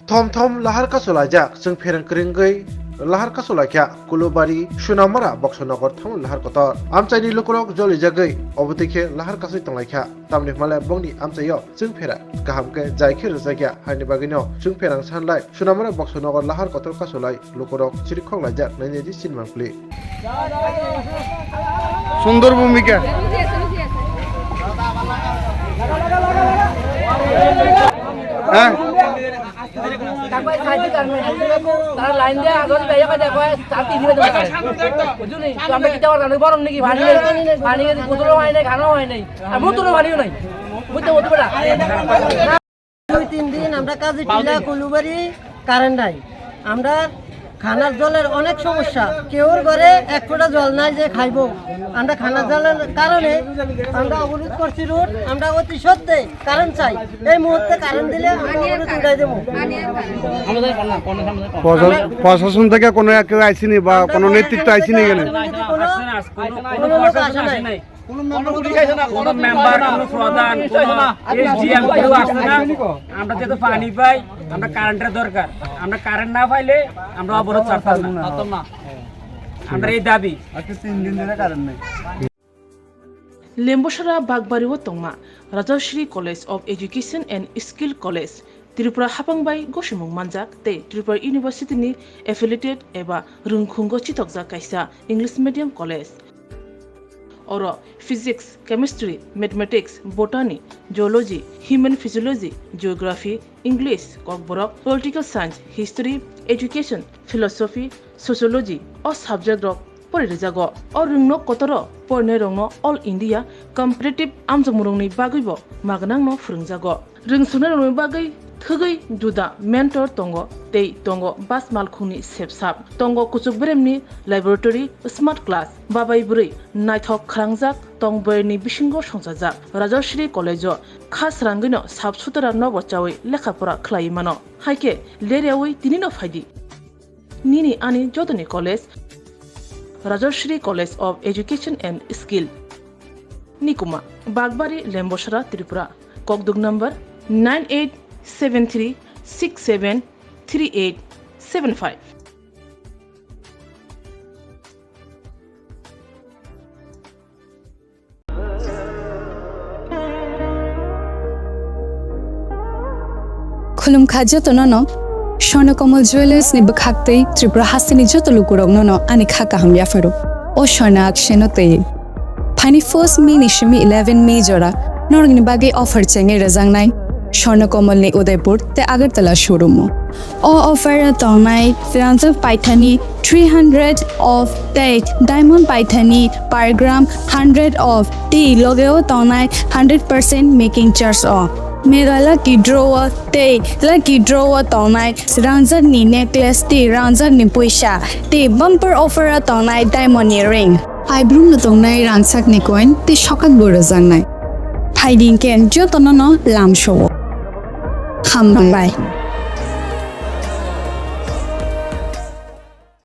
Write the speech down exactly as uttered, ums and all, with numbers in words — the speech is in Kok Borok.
Thom thom lahar kasulaijak, chwng pherang kwrwngwi lahar kasulaikha Kulubari, Sunamara, Boksonogor thangwi lahar kotor. Amchaini lukurok jolijagwi obo twi khe lahar kasui tonglaikha. Tamni hwnle bongni amchaio chwng phera kaham khe jai khe rwjakya, haini bagwino chwng pherang sanlai Sunamara, Boksonogor lahar kotor kasulai lukurok chirikhok laijak nainai di sinimang pli. সুন্দর ভূমিকা। হ্যাঁ। তারা লাইন দিয়ে আগুন দিয়ে ইয়ে করে দেখো, চার তিন দিনে জমা করে। বুঝলি? তো আমরা কিতা করতাম? গরম নাকি? পানি নেই, পানি নেই, বোতলও হয় নাই, খানাও হয় নাই। আর বোতলও পানিও নাই। বুঝতে, বুঝতে পারা? দুই তিন দিন আমরা কাজী টিলা, কুলুবাড়ি, কারেন্ট নাই। আমরা খানার জলের অনেক সমস্যা, কেউর ঘরে এক ফোঁটা জল নাই যে খাইবো। আমরা খানার জলের কারণে আমরা অবরোধ করছি রোড, আমরা অতি সত্ত্বে কারেন্ট চাই। এই মুহূর্তে কারেন্ট দিলে আমরা অবরোধ উঠাই দেবো। প্রশা-, প্রশাসন থেকে কোনো এক কেউ আইসিনি বা কোনো নেতৃত্ব আইসিনি এখানে? কোনো, কোনো লোক আসে নাই। কোনো মেম্বার, কোনো প্রধান, কোনো এসডিএম কেউ আসছে না। আমরা যেহেতু পানি পাই, আমরা কারেন্টের দরকার। আমরা কারেন্ট না পাইলে আমরা অবরোধ ছাড়তাম না। আমরা এই দাবি। আজকে তিন দিন ধরে কারেন্ট নেই। Lembosara Bagbari o tongma Rajashree College of Education and Skill College, Tripura hapang bai gosimung manjak tei Tripura University ni affiliated eba rwngkhungo chitokjak kaisa English medium college. Oro Physics, Chemistry, Mathematics, Botany, Zoology, Human Physiology, Geography, English, Kokborok, Political Science, History, Education, Philosophy, Sociology o subject rok pori rijago. O rwngno kotoro porinairokno All India Competitive amjokmungrokni bagwibo magnangno phwrwngjago. Rwngsoknairokni bagwi thwgwi juda mentor tongo tei tongo bus malkhungni sepsap, tongo kuchuk beremni laboratory, smart class, babai bwrwi naithok khwrangjak tong boyarni bisingo songchajak. Rajashree College-o kha srangwino sap sutara nobo chawi lekha pora khlaiwi mano. Haikhe leryawi tinino phaidi. Nini ani jotoni college, Rajashree College of Education and Skill. Nikuma, Bagbari, Lembosara, Tripura. Kokduk number nine eight seven three six seven three eight seven five. Khulumkha jotono no, Swarnakammal Jewellers ni bwkhak tei Tripura hasteni joto lukurokno no ani kha kaham yapharo. O Swarna Akshay no tei. Phaini first May ni simi eleven May jora norokni bagwi offer chengwi rwjaknai Swarnakammal ni Udaipur tei Agartala showroom o. O offer o tongnai rangjak paithani three hundred off tei diamond paithani per gram hundred off tei logeo tongnai hundred percent making charge o. Mega lucky draw o tei lucky draw o tongnai rangjak ni necklace tei rangjak ni puisa tei bumper offer o tongnai diamond ni ring. Phaibrum no tongnai rangchak ni coin tei sokak bo rwjaknai. Phaidi hinkhe jotono no lamsao. Hambai.